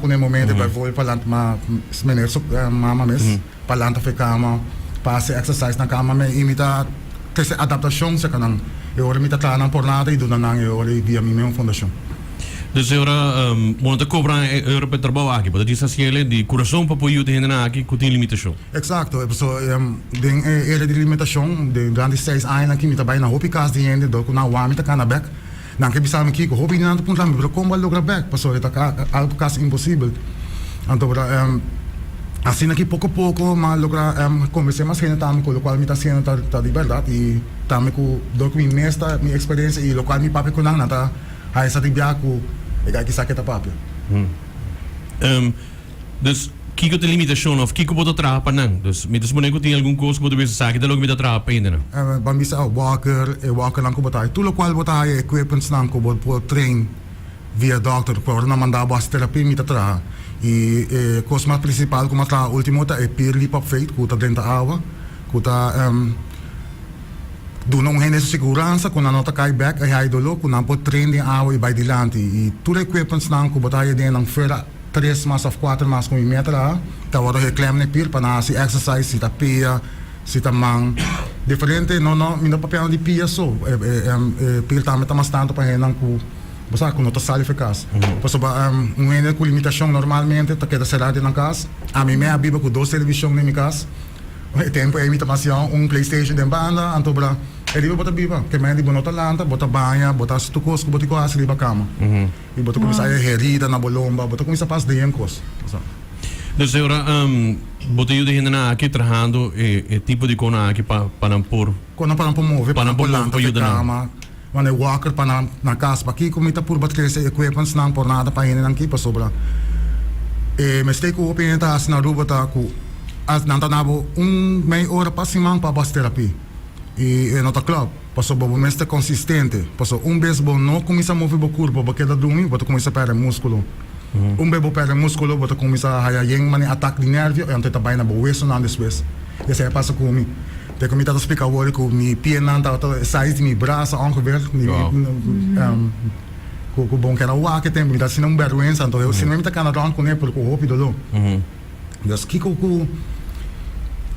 ku na e momento bijvoorbeeld pa lanta ma meneer su mama mes pa lanta for e kama pa hasi exercise na kama me i mi ta trese adaptashon serka nan e ora mi ta traha nan por nada i duna nan e ora i via mi mes fundashon. Dus e ora bo no ta kobra e ora pa e trabou aki, bo ta djis hasiel di kurason pa por yuda hendenan aki ku tin limitashon. Eksakto, e pasobra den e era di limitashon den durante seis añanan aki mi ta bai na hopi kas di hende dor ku nan wak mi ta kana bek. Nan ke bisa mi kiko, hopi di nan ta puntra mi, pero kon bo a logra bek? Pasobra e ta algu kasi imposibel. Anto bra, asina ki poko poko mi a logra konvensé mas hende tambe ku lokual mi ta hasiendo ta ta di bèrdat i tambe ku dor ku mi mes ta mi eksperensia i lokual mi papia ku nan, nan ta haña sa di bia ku e guy kisa ke ta papia. Dus, kiko ta e limitashon òf kiko bo ta traha pa nan? Dus, mi ta suponé ku tin algun kos ku bo ta bisa esaki ta loke mi ta traha pa hendenan. Ban bisa e walker, e walkernan ku bo ta haya, tur lokual bo ta haya, equipmentsnan ku bo por train via dòkter, ku ora nan manda bo hasi terapia mi ta traha. I e kos mas prinsipal ku mi a traha último ta e pier leap of faith ku ta drenta awa, ku ta duna un hende su siguransa ku nan no ta kai bèk, e haya doló, ku nan por train den awa i bai dilanti. I tur equipmentsnan ku bo ta haya den nan fuera. Tres mas of kuater mas ku mi meta la ta wòrdu heklem na e pir pa nan hasi exercise si ta pia si ta man diferente no no mi no papiando di pia so e e pir tambe ta mas tantu pa hendenan ku bo sa ku no ta sali for kas pasobra un hende ku limitashon normalmente ta keda será den nan kas ami me a biba ku dos televishon den mi kas e tempu ei mi ta mas yòn un playstation den banda anto bra e riba bo ta biba ke mende bo no ta lanta bo ta baña bo ta hasi tur kos ku bo tin ku hasi riba kama. I bo ta kuminsá haña herida na bo lomba, bo ta kuminsá pas den kos. Dus e ora bo ta yuda e hendenan aki trahando e tipo di konan aki pa pa nan por. Konan pa nan por move, pa nan por lanta di kama, wan e walker pa nan na kas. Pakiko mi ta purba trese e equipmentsnan por nada pa hendenan aki? Pasobra e mester ku hopi hende ta hasi na Aruba ta ku nan ta na bo un mei ora pa siman pa bo hasi terapia i e no ta klòp. Pasobra bo mester konsistente. Pasobra un bes bo no kuminsá move bo kurpo, bo keda drumi, bo ta kuminsá pèrdè múskulo. Un bes bo pèrdè múskulo, bo ta kuminsá haya yen manera atak di nèrvio i anto e ta bai na bo wesonan despues. Esei a pasa ku mi. Te ku mi tabata splika awor ku mi pienan tabata e size di mi brasa ongeveer. Ku bon keda wak e tempu. Mi ta sinti un bèrgwensa. Anto si mi ta kana rònt kuné pero ku hopi doló. Dus kiko ku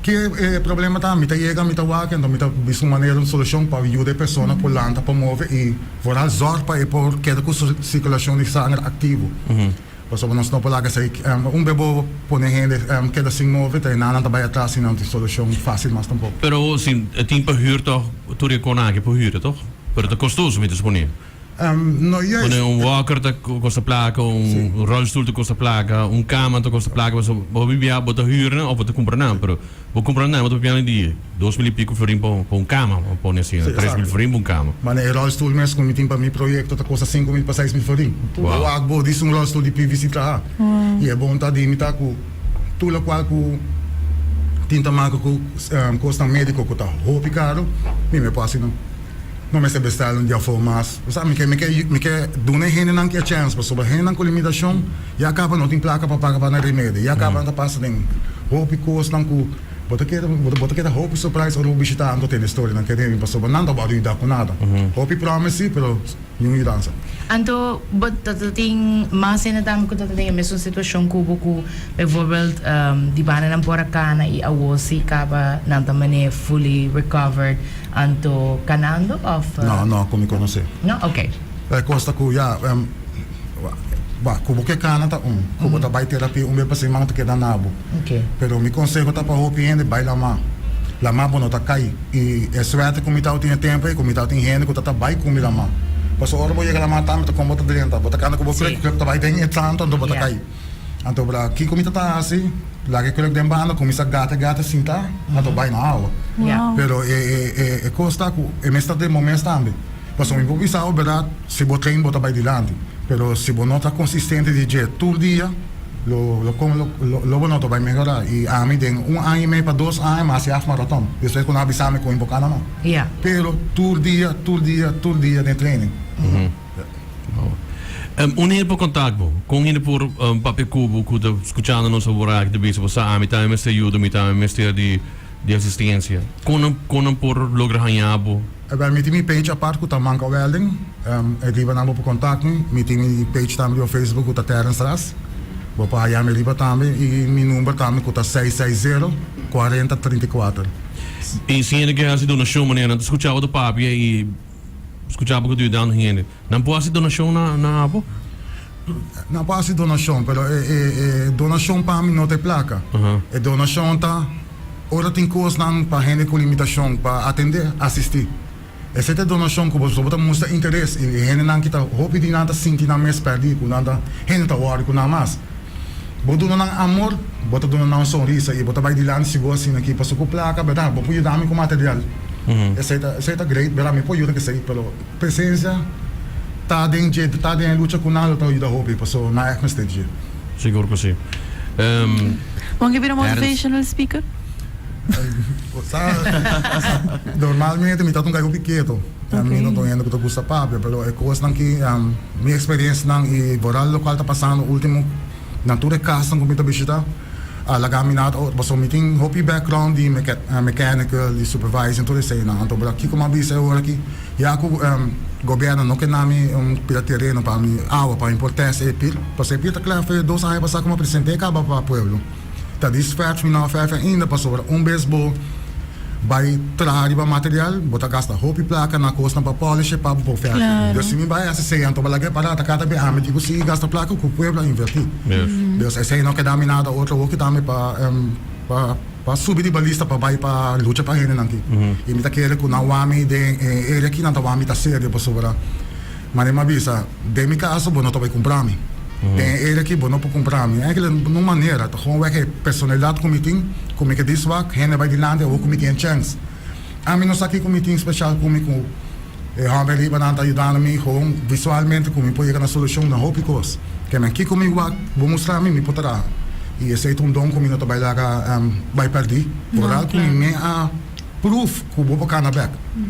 ki e problema ta? Mi ta yega, mi ta wak, enton mi ta bisa un manera, un solushon pa yuda e persona por lanta, por move i vooral zòrg pa e por keda ku su sirkulashon di sanger aktivo. Pasobra nos no por laga esei un be bo pone hende keda sin move ta e nan nan ta bai atras i nan tin solushon fásil mas tampoko. Pero si tin pa hür tòg tur e kona aki por hür tòg? Pero ta kostoso mi ta suponé. No juist. Pone un walker ta kosta plaka, un rolstoel ta kosta plaka, un kama ta kosta plaka, pasobra bo bibia bo ta hür nan of bo ta kumpra nan, pero bo kumpra nan bo ta papiando di 2000 i piko florin pa un kama, bo pone asina, 3000 florin pa un kama. Ma e rolstoel mes ku mi tin pa mi proyekto ta kosta 5000 pa 6000 florin. Bo wak bo dis un rolstoel di PVC traha. I e bon ta di mi ta ku tur lokual ku tin ta maka ku kosnan mediko ku ta hopi karo, mi me por hasi nan. No mester bestel un dia afó mas. Bo sa, mi ke, mi ke, mi ke duna e hendenan ki e chèns, pasobra hendenan ku limitashon ya kaba no tin plaka pa paga pa nan remedi, ya kaba nan ta pasa den hopi kosnan ku bo ta keda, bo ta keda hopi surprise ora bo bishita nan ta tende storianan ke den, pasobra nan ta wòrdu yuda ku nada. Hopi promise si, pero niun yudansa. Anto bo ta tin mas hende tambe ku ta den e mesun situashon ku bo ku bijvoorbeeld di banda nan por a kana i awor si kaba nan ta manera fully recovered Anto kanando of? No, no, ku mi konosé. No? Ok. E kos ta ku ya, ba, ku bo ke kana ta un, ku bo ta bai terapia un bes pa siman ta keda na bo. Ok. Pero mi konseho ta pa hopi hende bai lamá. Lamá bo no ta kai. I e suerte ku mi tabatin e tempu ei ku mi tabatin hende ku ta ta bai ku mi lamá. Pasobra ora bo yega lamá tambe ta kon bo ta drenta. Bo ta kanda ku bo krek, krek ta bai den e tantu anto bo ta kai. Anto bra kiko mi ta ta hasi? Laga e kruk den banda, kuminsá gata gata sintá, anto bai na awa. Pero e e e kos ta ku e mes ta den bo mes tambe. Pasobra mi por bisa bo bèrdat, si bo train bo ta bai dilanti, pero si bo no ta konsistente di dje tur dia, lo lo kon lo lo bo no ta bai mehorá. I ami den un aña i mei pa dos aña mi a hasi half maraton, despues ku nan a bisa mi ku mi por kana no. Pero tur dia, tur dia, tur dia den training. Un hende por contact bo? Con hende por papia cu bo cu ta scuchando nos awor aki ta bisa bo sa ami tambe mester ayuda, mi tambe mester di di asistencia. Con nan con nan por logra haña bo? Wel, mi tin mi page apart cu ta Manca Welding. E riba nan bo por contact mi. Mi tin mi page tambe riba Facebook cu ta Terence Ras. Bo por haya mi riba tambe y mi number tambe cu ta seis seis zero, cuarenta, trinta i kuater. Y si hende ke hasi donacion manera nan ta scucha bo ta papia y scucha bo cu ta yudando hende, nan por hasi donacion na na abo? Nan por hasi donacion, pero e e e donacion pa mi no ta e placa. E donacion ta ora tin cosnan pa hende cu limitacion pa atende, asisti. Esei ta e donashon ku boso ta mustra interes i e hendenan ki ta hopi di nan ta sinti nan mes pèrdí ku nan ta hende ta wòrdu ku nan mas. Bo duna nan amor, bo ta duna nan un sonrisa i bo ta bai dilanti si bo asina aki pasobra ku plaka bèrdat bo por yuda mi ku material. Esei ta esei ta great bèrdat mi por yuda ku esei pero presensia ta den dje ta den e lucha ku nan lo ta yuda hopi pasobra nan ègt mester dje. Sigur ku si. Bo ke bira motivational speaker? Sa, normalmente mi ta un guy hopi keto. Mi no ta un hende ku ta gusta papia, pero e kosnan ki mi eksperensianan i vooral lokual ta pasando ultimo na tur e kasnan ku mi ta bishita a laga mi nada otro. Pasobra mi tin hopi background di mechanical, di supervising, tur eseinan. Anto bra kiko mi a bisa e ora aki ya ku gobierno no ke na mi un pida tereno pa mi awa pa mi por test e pil. Pasobra e pil ta kla fe dos aña pasa ku mi a presente kaba pa pueblo. Ta dis verf mi no a verf ainda pasobra un bes bo bai traha riba material bo ta gasta hopi plaka na kosnan pa polish e pa bo por verf. Dus si mi bai hasi esei anto bo laga e parada kada be ami di ku sigui gasta plaka ku pueblo a inverti. Dus esei no keda mi nada otro hoki tambe pa pa pa subi riba lista pa bai pa lucha pa hendenan aki. I mi ta kere ku nan wami den e area aki nan ta wami ta serio pasobra Manera mi a bisa, den mi kaso bo no ta bai kumpra mi. Den e area aki bo no por kumpra mi. Eigenlijk no manera, ta gewoon wèk e personalidat ku mi tin, ku mi ke di swak, hende bai dilanti awor ku mi tin e chèns. Ami no sa kiko mi tin speshal ku mi ku e hòmber riba nan ta yudando mi gewoon visualmente ku mi por yega na solushon na hopi kos. Ke men kiko mi wak bo mustra mi, mi por traha. I esei ta un don ku mi no ta bai laga bai pèrdí. Vooral ku mi me a. Proof ku bo por kana bek.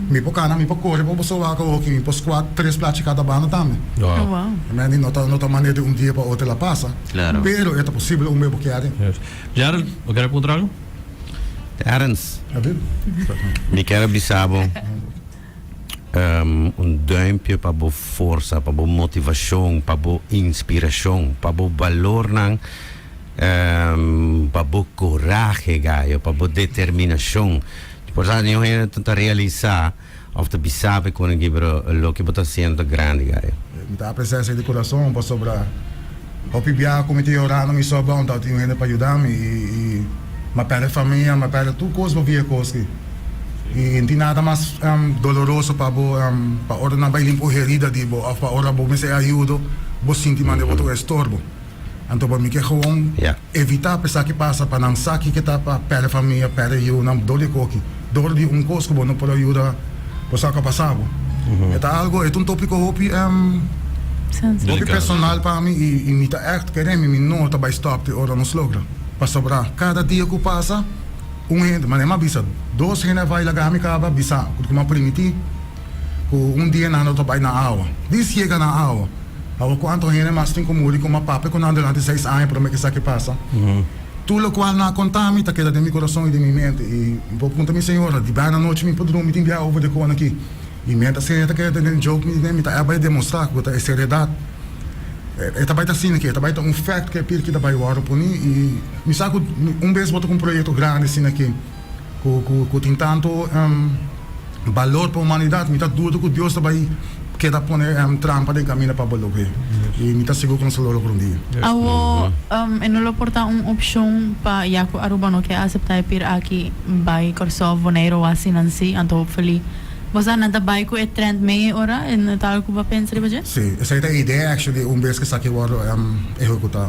Mi por kana, mi por kore pa boso wak awoki, mi por squat tres plachi kada banda tambe. Wow. Men di no ta no ta manera di un dia pa otro el a pasa. Claro. Pero e ta posibel un be bo kier. Yes. Gerald, bo kier puntra algo? Terence, Abi? mi kier a bisa bo un duimpje pa bo forsa, pa bo motivacion, pa bo inspiracion, pa bo balornan. Pa bo corahe gayo, pa bo determinacion. Por sa niun hende ta realisa of ta bisa bo con aki pero loke bo ta haciendo ta grandi gayo. Mi ta aprecia esey di corazon pasobra hopi biaha cu mi ta yorando mi so bon ta tin un hende pa yuda mi y mi a perde famia, mi a perde tur cos pa via e cos aki. Y no tin nada mas doloroso pa bo pa ora nan bay limpa un herida di bo of pa ora bo mester e ayudo bo sinti manda bo ta un estorbo. Anto pa mi ke gewoon evitá pa esaki pasa, pa nan sa kiko ta pa pèrdè famia, pèrdè yunan dor di koki, dor di un kos ku bo no por a yuda bo sa ku a pasa bo. E ta algo, e ta un tópiko hopi hopi personal pa mi i mi ta ègt kere mi, mi no ta bai stòp te ora nos logra. Pasobra kada dia ku pasa un hende, manera mi a bisa, dos hende a bai laga mi kaba bisa ku mi a primití ku un dia nan lo ta bai na awa. Dis yega na awa. Awor kuantu hende mas tin ku muri ku m'a papia ku nan durante seis aña promé ku esaki pasa? Tur lokual nan a konta mi ta keda den mi kurason i den mi mente. I mi por puntra mi señora, di bèn anochi mi por drumi tin bia over di kon aki? I mientras e ta keda den joke mi mi ta bai demostrá ku ta e seriedat. E ta bai ta asina aki, e ta bai ta un fact ku e pil ki ta bai wòrdu poni. I mi sa ku un bes bo ta ku un proyekto grandi asina aki ku ku tin tantu balor pa humanidat, mi ta duda ku Dios ta bai keda pone trampa den kaminda pa bo logr'é. I mi ta sigur ku nos ta lo logra un dia. Awo e no lo por ta un opshon pa ya ku Aruba no ke aseptá e pir aki bai Kòrsou, Boneiru o asina si, anto hopefully bo sa nan ta bai ku e trend mee e ora, e no ta algu ku bo a pensa riba dje? Si, esei ta e idea actually un bes ku esaki wòrdu ehekutá.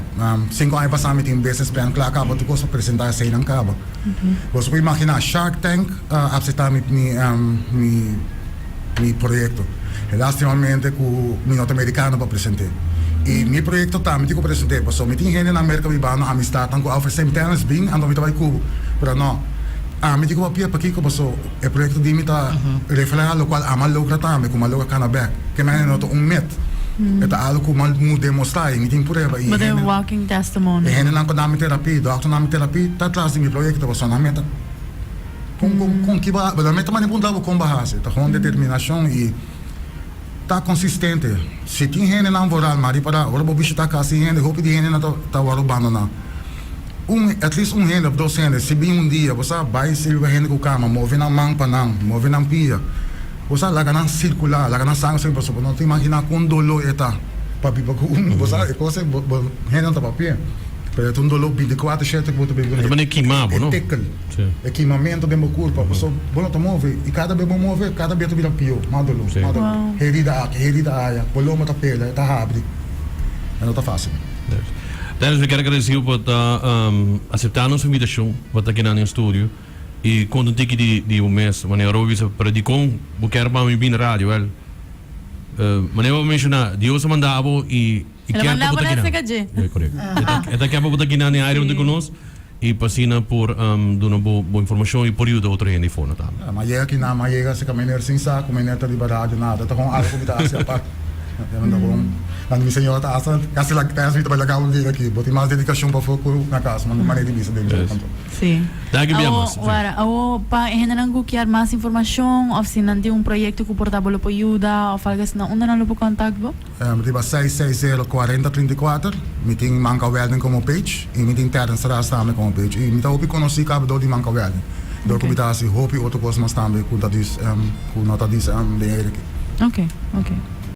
Sinku aña pasá mi tin un business plan kla kaba tur kos pa presentá eseinan kaba. Boso por imaginá Shark Tank a aceptá mi mi mi proyecto. Lastimamente cu mi no ta mericano pa present'é. Y mi proyecto tambe tin cu present'é pasobra mi tin hende na Merca bibando amistadnan cu a ofrecé mi tennis bin anto mi ta bay cu bo. Pero no, ami tin cu papia pakico pasobra e proyecto di mi ta refleha locual ami a logra tambe cu mi a logra cana bek. Ke manera no ta un mit. E ta algo cu mi a demostrá y mi tin prueba y Bo ta e walking testimony. E hendenan cu dami terapia, dokternan dami terapia ta tras di mi proyecto pasobra nan meta. Kon kon kon ki bo a, bo mester manda puntra bo kon bo a hasi, ta gewoon determinashon i Ta konsistente. Si tin hendenan vooral, ma ripará, ora bo bishitá kas di hende, hopi di hendenan ta ta wòrdu bandoná. Un, at least un hende òf dos hende, si bin un dia, bo sa, bai sirbi pa hende ku kama, move nan man pa nan, move nan pia. Bo sa, laga nan sirkulá, laga nan sanger sirbi, pasobra bo no ta imaginá kon doló e ta pa biba ku un, bo sa, e kos ei, bo, bo, hendenan ta papia, pero e ta un doló bintikuater shete ku bo ta biba kuné. E ta manera kima bo, no? E tekel. E kimamentu den bo kurpa, pasobra bo no ta move, i kada bes bo move, kada bes ta bira pió, mas doló, mas doló. Herida aki, herida aya, bo lomba ta pela, e ta habri. E no ta fásil. Dennis, mi kier agradeci bo pa ta acepta nos invitacion pa ta keda den studio y conta un tiki di di bo mes. Manera Roby bisa, pero dicon bo kier pa mi bin radio? Wel, manera bo menciona, Dios a manda bo y y El a kier pa manda bo bo ta na keda. ese calle. Ja, correcto. E ta e ta kier pa bo ta keda den aire hunto cu nos y pa asina por duna bo bo informacion y por yuda otro hende afornan tambe. Ja, ma yega aki nan, ma yega si meneer sin sa cu meneer ta riba radio nada, ta con algo cu mi ta haci apart. Ya ta con, nan mi señora ta hasta casi la pens mi ta bay laga bo bira aki, bo tin mas dedicacion pafo cu na cas, ma manera di bisa den dje anto. Sí. Danki bia Awo, mas. wara, awo pa e hendenan cu kier mas informacion of si nan tin un proyecto cu por ta bo lo por yuda of algo asina, unda nan lo por contact bo? Riba seis seis zero cuarenta trinta i kuater mi tin Manca Welding como page y mi tin Terence Ras tambe como page y mi ta hopi conoci caba dor di Manca Welding dor cu mi ta haci hopi otro cos mas tambe cu ta dis cu no ta dis den area aki. Ok, ok.